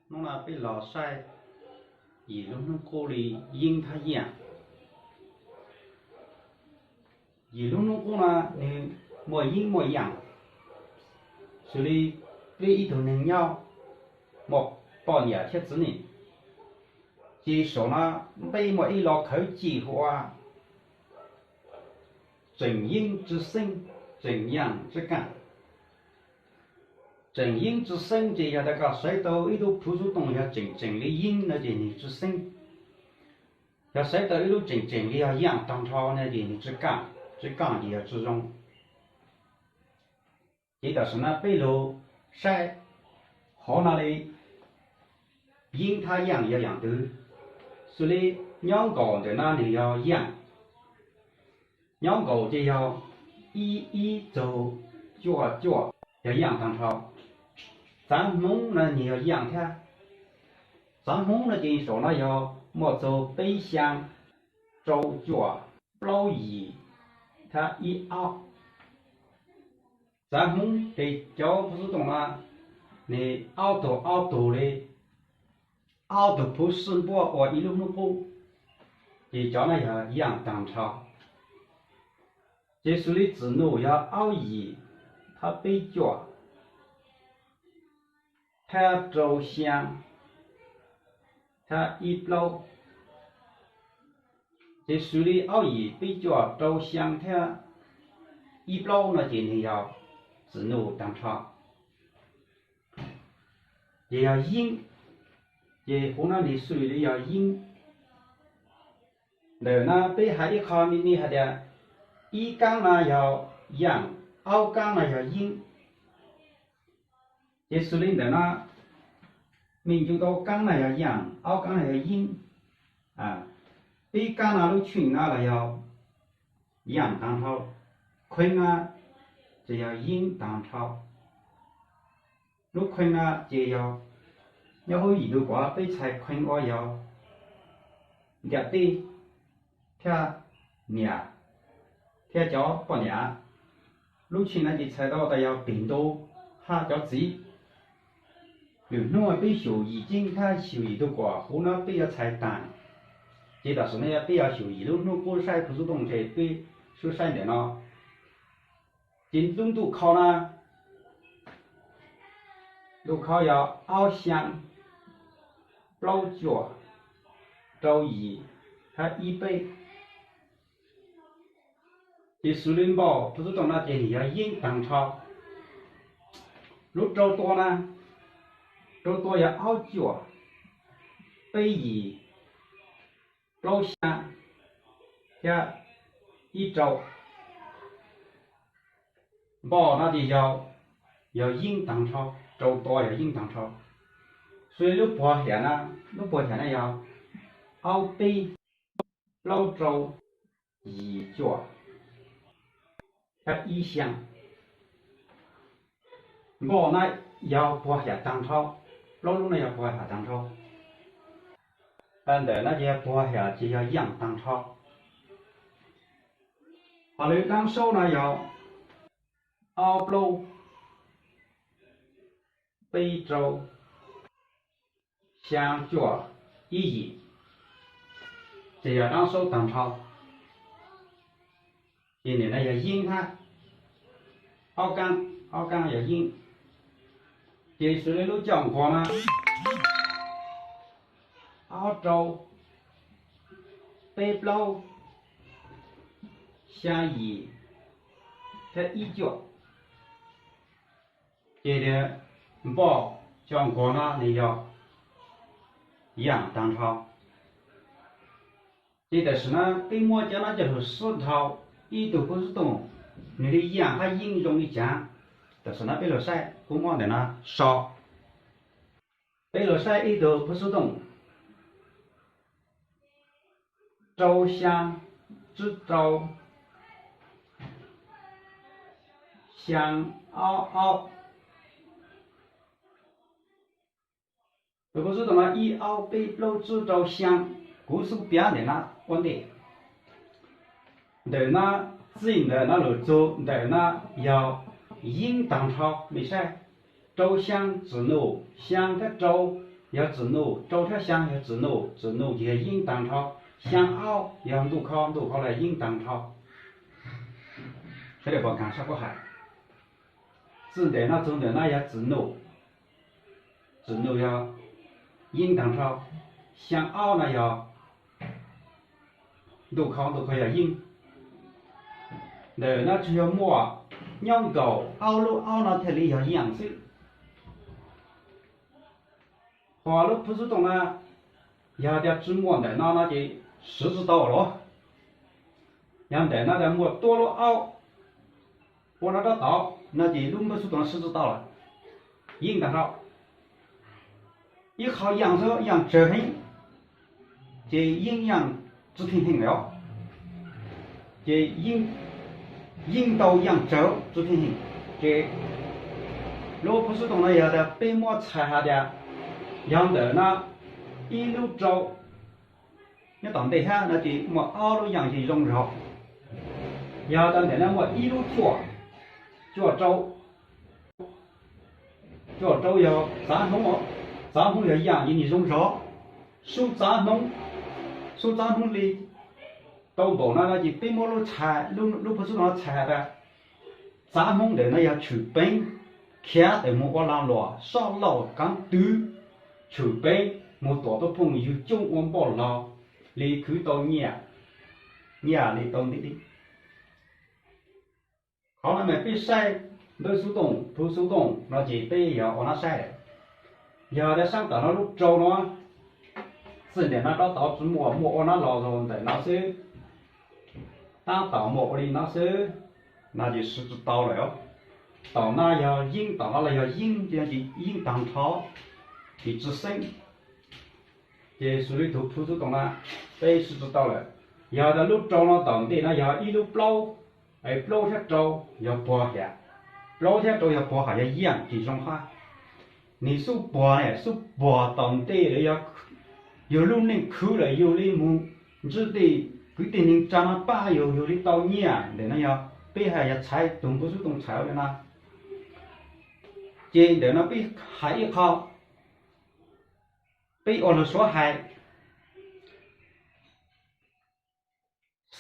Hnub no peb los saib yim lub hnub qub li yeeb thiab yaam. Yim lub hnub qub no nws muaj yeeb muaj yaam, xws li peb ib tug neeg nyob muaj poj niam thiab txiv neej, ces saum no peb muaj ib lo khawv cij hu ua tseem yeeb tsw xeeb, tseem yaam tsw kaaj. Tseem yeeb tsw xeeb ces yog tas koj sawv tau ib tug phuv xub tooj yog tseem tseem li yeeb no ces nws tsw xeeb. Yog sawv tau ib lub tseem tseem li yog yaam taag nrho no ces nws tsw kaaj, tsw kaaj ces yog tsw zoo. Ces tam sim no peb lug saib hov no li yeeb thab yaam yog yaam twg. Xws li nyob nkaum ntawm no nws yog yaam, nyob nkaum ces yog ib ib txug cuaj cuaj, yog yaam taag nrho. Txaav hmoov no nws yog yaam thiab. Txaav hmoov no ces saum no yog muaj txug peb xyaa, rau cuaj, plaub yim, thab ib aub. Txaav hmoov ces cov phuv xub tooj no nws aub tug aub tug li, aub tug phuv xwb npuab ua ib lub hnub qub, ces cov no yog yaam taag nrho. Ces xws li txwm nuj yog aub yim, thab peb cuaj, thab rau xyaa, thab ib plaub. Ces xws li aub yim, peb cuaj, rau xyaa thiab ib plaub no ces nws yog txwm nuj taag nrho, ces yog yeeb. Ces huv no nws xws li yog yeeb. Ntawm no peb has ib qho me me hais tias ib kaab no yog yaam, aub kaab no yog yeeb. Ces xws li ntawm no mej ncu tau kaab no yog yaam, aub kaab no yog yeeb. Peb kaab no lub tsheej no los yog yaam taag nrho, kheev no ces yog yeeb taag nrho. Lub kheev no ces yog nyob huv yim ntug kuav peb txhais kheev ua yog ntiam teb thiab niam thiab cov poj niam. Lub tsheej no ces txhais tau tas yog pem ntu hab cov txiv. Lwm hnub peb xyum yim ceeb hab xyum yim ntug kuav huv no peb yuav txhais taag. Ces tam sim no yog peb yuav xyum yim lub hnub qub saib phuv xub tooj ces peb sub saib ntawm no. Ces lub ntuj khau na, ntuj khau yog aub xyaa, plaub cuaj, rau yim, hab ib peb. Ces xws li npauj phuv xub tooj no ces nws yog yeeb taag nrho. Lub rau tua na, rau tua yog aub cuaj, peb yim, plaub xyaa, thiab ib rau. Npauj no ces yog, yog yeeb taag nrho, rau tua yog yeeb taag nrho. Xws li lub puag hiam na, lub puag hiam na yog aub peb, plaub rau, yim cuaj, thiab ib xyaa. Npauj na yog puag hiam taag nrho, plaub lub no yog puag hiam taag nrho. Ntawm no ces yog puag hiam ces yog yaam taag nrho. Ho lub dlaab saub no yog aub plaub, peb rau, xyaa cuaj, ib yim, ces yog dlaab saub taag nrho. Ces nim no yog yeeb hab, aub kaab, aub kaab yog yeeb. Ces xws li lub coj nquag na, aub rau, peb plaub, xyaa yim, thiab ib cuaj. Ces npauj coj nquag no nws yog yaam taag nrho. Ces tam sim no peb muab cov no coj lug sub dhau ib tug phuv xub tooj, nws li yaam hab yeeb zoo li cas. Tam sim no peb lug saib kua muab ntawm no so. Peb lug saib ib tug phuv xub tooj rau xyaa, tsib rau, xyaa, ob ob. Tus phuv xub tooj no ib ob peb plaub tsib rau xyaa, kuv xub piav ntawm no ua ntej. Ntawm no, txij ntawm no lug txug ntawm no yog yeeb taag nrho, mej saib, rau xyaa txwm num, xyaa thiab rau, Yog txwm nus, rau thiab xyaa yog txwm nus, txwm nus ces yog yeeb taag nrho. Xyaa aub yog ntuj khov, ntuj khov los yeeb taag nrho. Sawv daws pom kaag sab kuv has, txij ntawm no txug ntawm no yog txwm nus, txwm nus yog yeeb taag nrho. Xyaa aub no yog ntuj khov, ntuj khov yog yeeb. Ntawm no tsuas yog muaj nyob nkaum aub lub aub no thiaj li yog yaam xwb. Ho lub phub xub tooj na, yog tias tsi muaj ntawm no no ces siv tsi tau los. Yog ntawm no tias muaj tuab lub aub ua no rab tod no ces lub phub xub tooj no siv tsi tau lawm. Yeeb taag nrho. Ib qho yaam xwb, yaam tsawg heev, ces yeeb yaam tsi theej heej lawm os. Ces yeeb ntau yaam tsawg tsi theej heej. Ces lub phub xub tooj no yog tias peb muab txhais has tias yog ntawm no ib lub rau nyob tom ntej hab no ces muaj ob lub yaam ces zoo zog. Yog tas ntawm no muaj ib lub cuaj, cuaj rau, cuaj rau yog txav hmoov, txav hmoov yog yaam ces nwg zoo zog. Sub txav hmoov, sub txav hmoov li tau npaum no no ces peb muab lub txhais, lub phub xub tooj no txhais has tas txav hmoov ntawm no yog tshwm peeb, khiav tawm moog ua lag luam, soj lauj kaav twv, tshwm peeb moog tuam tuab phooj ywg coob ua npauj laug li khwv tau nyiaj, nyiaj li tau ntev. Qhov no mas peb saib npawb xub tooj, phub xub tooj no ces peb yog ua nab saib lawm. Yog tias saab tom no lub rau no, txij ntawm no rov tod tsi muaj, muaj ua nab los ntawm no xwb, tab tom muaj ua li no xwb, no ces siv tsi tau lawm. Tom no yog yeeb, tom no los yog yeeb, ces yeeb taag nrho, ces tsi xeeb. Ces xws li tug phub xub tooj na, peb siv tsi tau lawm. Yog tas lub rau no tom ntej no yog ib lub plaub, plaub thiab rau yog puag hiam, plaub thiab rau yog puag hab yog yaam ces zoo hab. Nwg xub puag ne, xub puag tom ntej lawm, yug lub neej khwv lawm, yug li moog ntsib tej kwv tij neeg tsa no pab yug, yug li tau nyiaj ntawm no yog peb hais yog txhais tug phub xub tooj txhais ua li no. Ces ntawm no peb hais ib qho, peb ua lug suav hais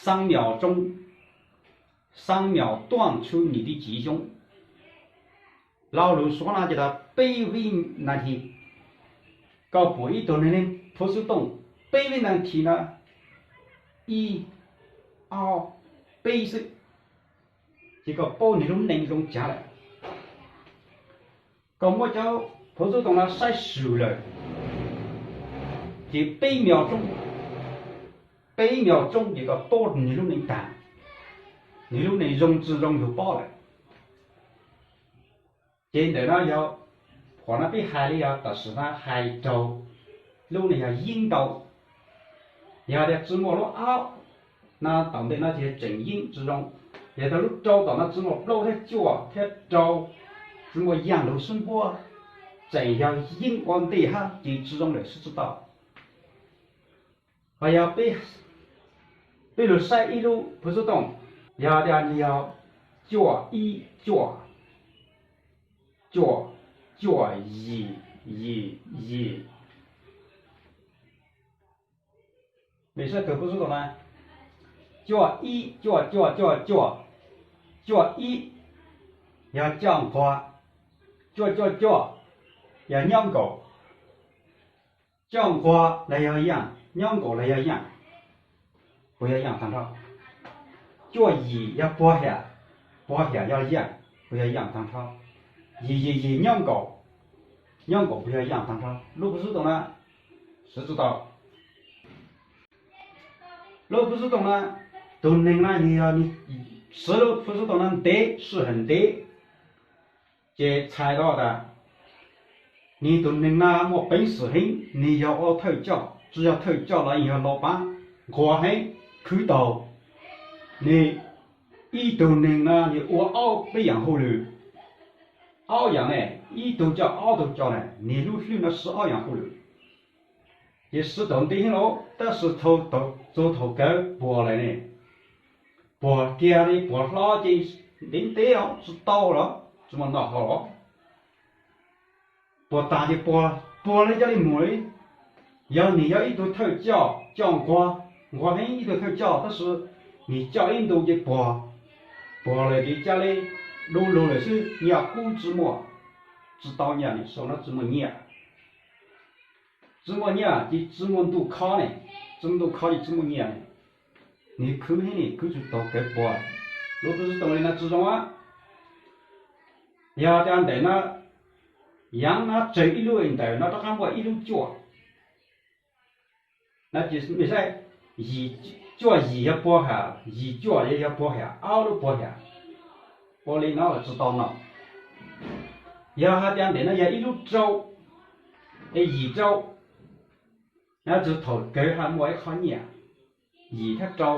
三秒钟, 三秒断除你的吉凶. Lo lug suav no ces tas peb vib nas this. Koj pum ib tug neeg leej phub xub tooj, peb vib nas this no, ib, ob, peb xwb, ces koj paub nwg lub neej zoo caag lawm. Koj muab cov phub xub tooj no saib swm lawm, ces peb 秒钟, peb 秒钟 ces koj paub nwg lub neej taag, nwg lub neej zoo tsi zoo yug paub lawm. Ces ntawm no yog, qhov no peb hais li yog tam sim no hais raug lub neej yog yeeb ntau. Yog tias tsi muaj lub aub no tom ntej no ces tseem yeeb tsi zoo. Yog tas lub rau tom no tsi muaj plaub thiab cuaj thiab rau, tsi muaj yaam lug sub npuab, tseem yog yeeb ua ntej hab ces tsi zoo lawm, siv tsi tau. Ho yog peb lug saib ib lub phub xub tooj, yog tias nwg yog cuaj ib cuaj, cuaj, cuaj yim, yim, yim. Mej saib tug phub xub tooj na, cuaj ib cuaj cuaj cuaj cuaj, cuaj ib yog coj nquag, cuaj cuaj cuaj yog nyob nkaum. Coj nquag los yog yaam, nyob nkaum los yog yaam, puas yog yaam taag nrho? Cuaj yim yog puag hiam, puag hiam yog yaam, puas yog yaam taag nrho? Yim yim yim nyob nkaum, nyob nkaum puas yog yaam taag nrho? Lub phub xub tooj na, siv tsi tau. Lub phub xub tooj na, tug neeg na nwg yog, siv lub phub xub tooj na ntev, sij hawm ntev, ces txhais tau tas nwg tug neeg na muaj peev xwm heev, nwg yog ua thawj coj, tsi yog thawj coj los yog lau paab, nquag heev, khwv taug. Nwg ib tug neeg na nwg ua aub peb yaam hauj lwm, aub yaam ne, ib tug coj aub tug coj ne, nwg lub hlwb no siv aub yaam hauj lwm. Ces siv taug ntev heev lauj, tab sis txug thaum kawg puag lawm ne, puag kiag li puag hlo ces ntev ntev os, tsi tau los tsi muaj noj haus los, puag taag ces puag puag li ca li mus li. Yog nws yog ib tug thawj coj, coj nquag, nquag heev ib tug thawj coj, tab sis nws coj ib ntu ces puag, puag lawm ces ca li du lug lawm xwb, nyiaj kub tsis muaj, tsis tau nyiaj, nws sau no tsis muaj nyiaj. Tsis muaj nyiaj ces tsis muaj ntuj khob ne, tsis muaj ntuj khob ces tsis muaj nyiaj ne. Nws khwv heev, nws khwv tsis tau kev puag. Lub peb xub toom li no tsis zoo a. Yog tias ntawm no, yaav no tsawg ib lub ntawm no rov qab muaj ib lub cuaj. No ces, cuaj yim yog puag ham, yim cuaj yog puag ham, ob lub puag ham. Ua li no los tsis tau no. Yog hais tias ntawm no yog ib lub rau, es yim rau, no tsis thaum kawg ha muaj ib qho nyiaj, yim thiab rau,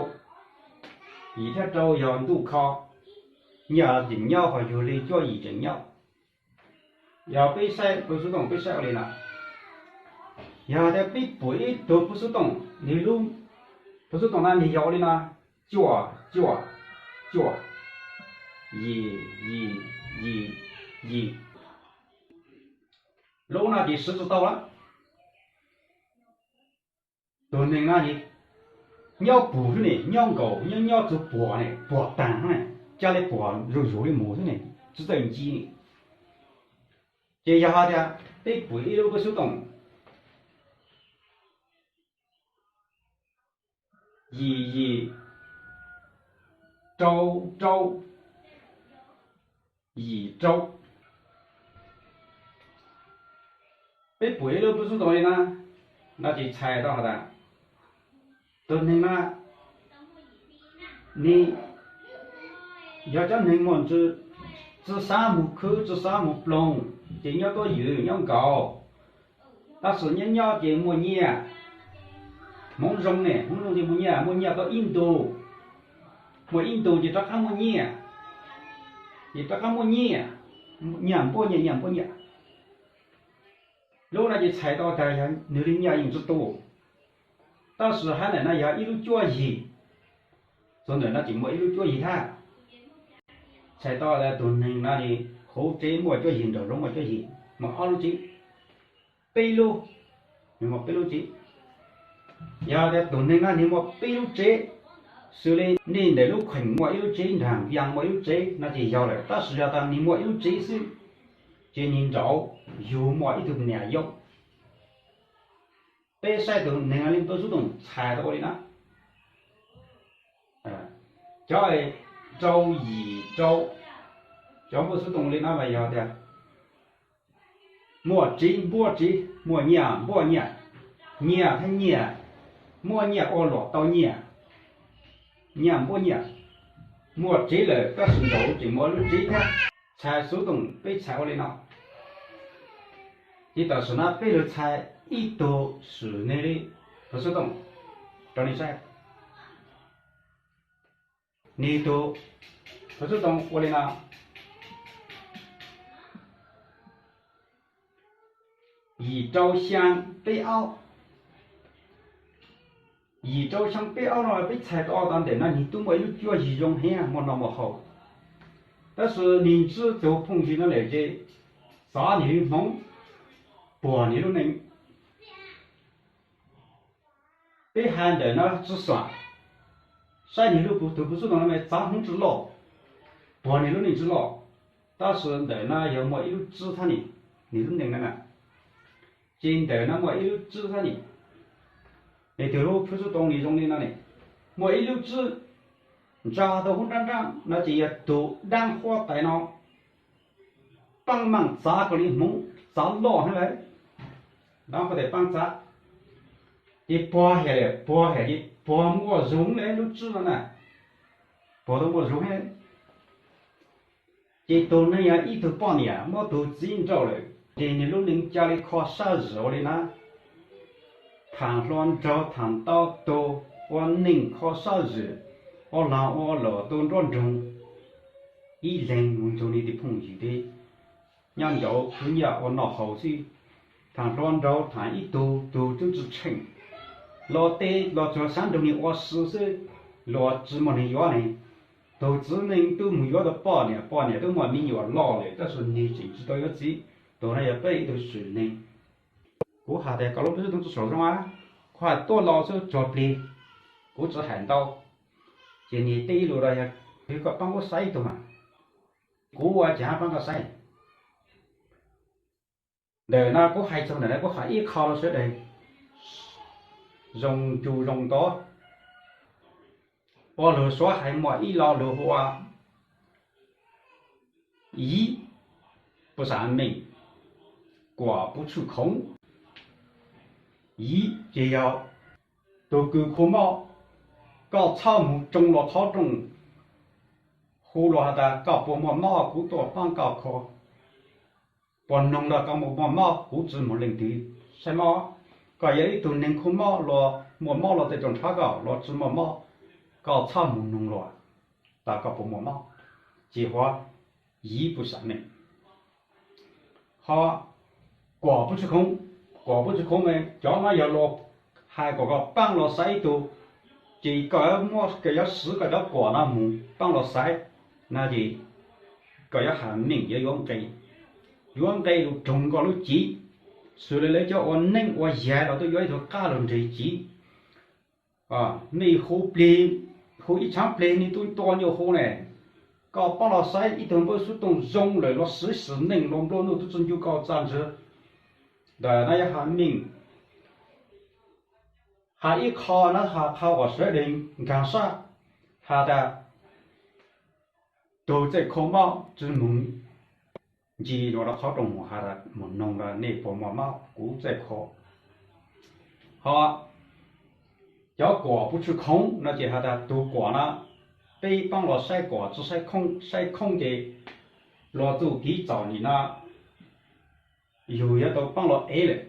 yim thiab rau yog ntuj khob, nyiaj tseem nyob ho yug li cuaj yim tseem nyob. Yog peb saib peb xub toom peb saib ua li no. Yog tias peb pum ib tug peb xub toom, nws lub peb xub toom na nws yog ua li no, cuaj, cuaj, cuaj, yim, yim, yim, yim. Lub no ces siv tsis tau lawm. Tus neeg no nyob puag xwb ne, nyob nkaus nyob nyob txug puag ne, puag taag xwb ne, ca le puag zuj zus li mus xwb ne, tsis txawj nci ne. Ces yog hais tias peb pum ib lub peb xub toom, yim yim, rau rau, yim rau. Peb pum ib lub peb xub toom li na, no ces txhais tau has tas tus neeg na, nws yog cov neeg muaj ntsis, tsi xav mus khwb tsi xav mus ploog, ces nyob tuab ywm nyob nkaus. Tab sis nyob nyob ces muaj nyiaj. Hmoov zoo ne, hmoov zoo ces muaj nyiaj, muaj nyiaj tau ib ntus, muaj ib ntus ces rov qab muaj nyiaj, ces rov qab muaj nyiaj, nyiaj npuab nyiaj, nyiaj npuab nyiaj. Lub no ces txhais tau tas yog nws li nyiaj yeej tsi tu. Tab sis hab ntawm no yog ib lub cuab yig, txug ntawm no tseem muaj ib lub cuab yig thab. Txhais tau tas tus neeg no hauv tsev muaj cuab yig, nraum zoov muaj cuab yig, muaj ob lub tsev, peb lub, nws muaj peb lub tsev. Yog tias tus neeg no nws muaj peb lub tsev, xws li nej ntawm lub kheem muaj ib lub tsev, nraag vias muaj ib lub tsev no ces yog lawm. Tab sis yog tas nws muaj ib lub tsev xwb, ces nws nraud yug muaj ib tug niam yau. Peb saib tus neeg no li peb xub toom txhais tau ua li no. Cov rau yim rau, cov npuaj xub toom li no mas yog tias muaj tsev npuab tsev, muaj nyiaj npuab nyiaj, nyiaj thiab nyiaj, muaj nyiaj ua luam tau nyiaj, nyiaj npuab nyiaj. Muaj tsev lawm tab sis nraud tseem muaj lub tsev thiab. Txhais xub toom peb txhais ua li no. Ces tam sim no peb lug txhais ib tug swm neeg li peb xub toom rau nej saib. Nws tug peb xub toom ua li no. Yim rau xyaa peb aub. Yim rau xyaa peb aub no peb txhais tau tas ntawm no nws tub muaj ib lub cuab yig zoo heev muaj noj muaj haus. Tab sis nws ntsib tug phooj ywg no lawm ces txav nws li hmoov, puag nws lub neej. Peb has ntawm no tsi xaam, saib nws lub tug peb xub toom no txav hmoov tsi loj, puag nws lub neej tsi loj. Tab sis ntawm no yog muaj ib lub tsib thab nws, nws lub neej na na, ces ntawm no muaj ib lub tsib thab nws. Nws tug lub peb xub toom nws zoo li no ne, muaj ib lub tsib ntsa tau hub nraab nraab no ces yog tug daab huab tais no paab maaj txav kom li hmoov txav loj heev lawm. Daab huab tais paab txav, ces puag hem lawm, puag hem ces puag muaj zoov lawm lub tsib no na, puag tau muaj zoov heev lawm. Ces tug neeg yog ib tug poj niam muab tug txiv nrauj lawm ces nws lub neej ca li kho sab zim ua li na. Thaam hluas nraug thaam ntau tug ua neej kho sab zim, ua laag ua luam tu nruab nroog, ib leeg mus nrug nws tus phooj ywg dleb, nyob nraud khwv nyiaj ua noj haus xwb. Thaam hluas nraug thaam ib tug tug twb tsi tsheej, los teb los tsuag sab nrug nws ua si xwb, los tsi muaj neeg yuav ne. Tug txiv neej tub mus yuav tau poj niam, poj niam tub muaj me nyuam loj lawm tab sis nws tseem tsi tau yuav txiv. Tug no yog peb ib tug swm neeg. Kuv has tias koj lub xub tooj txoj saum zoo a, kuv has tuaj los xwb tsuag plig, kuv tsis hais ntau. Ces nws teb ib lus rau yog, koj paab kuv saib ib tug mas, kuv ua caag paab koj saib. Ntawm no kuv hais txug ntawm no kuv has ib qho rau sawv daws zoo ncu zoo ntov. Ua lug Suav hais muaj ib lo lug hu ua 鱼不眨眼, 果不吃空. 鱼 ces yog tug kws kho mob, koj txhob moog tsoo los qhov rooj, hu los has tas koj puas muaj mob kuv tuaj paab koj kho, puas noog los koj muaj mob kuv tsi moog leej twg saib mob. Koj yog ib tug neeg kho mob los muaj mob los tej rau nrhav koj los tsi muaj mob, koj txhob moog noog luag tas koj puas muaj mob. Ces hu ua 鱼不眨眼. Ho 果不吃空, 果不吃空 cov no yog luag hais kom koj paab los xaiv ib tug, ces koj yuav muab, koj yuav siv koj cov kuam no moog paab los xaiv no ces koj yuav has meej yuav yuav nqe, yuav nqe lug roog koj lub cev. Xws li lawv cov ua neej ua yaig los tuaj yuav ib tug qab lug nreg cev. Mej hu plig, hu ib tshaab plig nwg tub tua nyuj hu ne, koj paab los xaiv ib tug npawb xub tooj zoo lawm los siv xwm neej los nplua nuj tub tsi ncu koj txaj ntswg. Ntawm no yog has meej, has ib qho na, has qhov uas sawv daws nkaag sab, has tas tug txawj kho mob tsi moog ncig los rau qhov rooj moog has tas moog noog tas nej puas muaj mob kuv txawj kho. Ho cov 果不吃空 no ces has tas tug kuam no peb paab los saib kuam tsi saib khoob, saib khoob ces luag txuj kev txom nyem no yug yuav tau paab los ev lawm.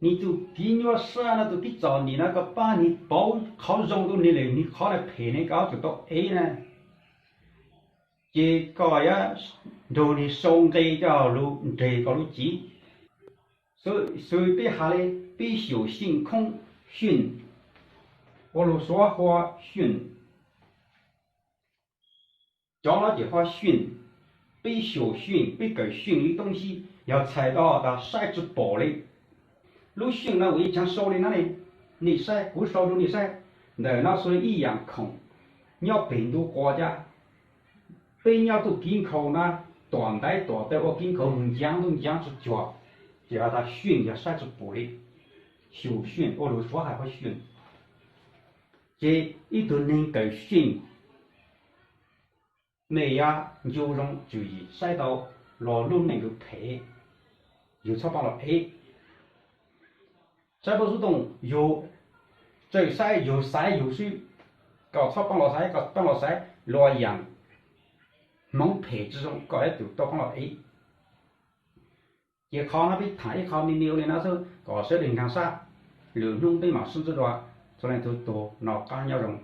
Nwg txuj kev nyuaj sab no, txuj kev txom nyem no koj paab nwg pauv qhov zoo rau nwg lawm, nwg qhov no phem ne koj yuav tsum tau ev na. Ces koj yuav nrug nwg sau nqe coj lug nreg koj lub cev. Xws peb has le peb xyum xyeej khoob xyeej, ua lug Suav hu ua xyeej. Cov no ces hu ua xyeej, peb xyum xyeej, peb kawm xyeej ib toob sib, yog txhais tau tas saib tsi pom le. Lub xyeej no kuv yeej tsaa sau le na ne, nej saib, kuv sau rau nej saib. Ntawm no xws li ib yaam khoom nyob peg ntug quas cas, peb nyob txuj kev nkhaus na, tuam ntaiv tuam taw ua kev nkhaus moog ncav ntuj ncav tsi cuag, ces has tas xyeej yog saib tsi pom le. Xyum xyeej ua lug Suav has hu ua xyeej. Ces ib tug neeg kawm xyeej, mej yuav ncu zoo tswm yim saib tau los lub neej yug phem, yug txhob paab los ev. Saib npawb xub tooj yug txawj saib yug xaiv yug xwb, koj txhob paab los xaiv, koj paab los xaiv luag yaam hmoov phem tsi zoo koj yuav tsum tau paab los ev. Ces qhov no peb thaam ib qho me me ua le no xwb kom sawv daws nkaag sab, lwm hnub peb mam sib ntsib dua. Txhua leej txhua tug noj qaab nyob zoo.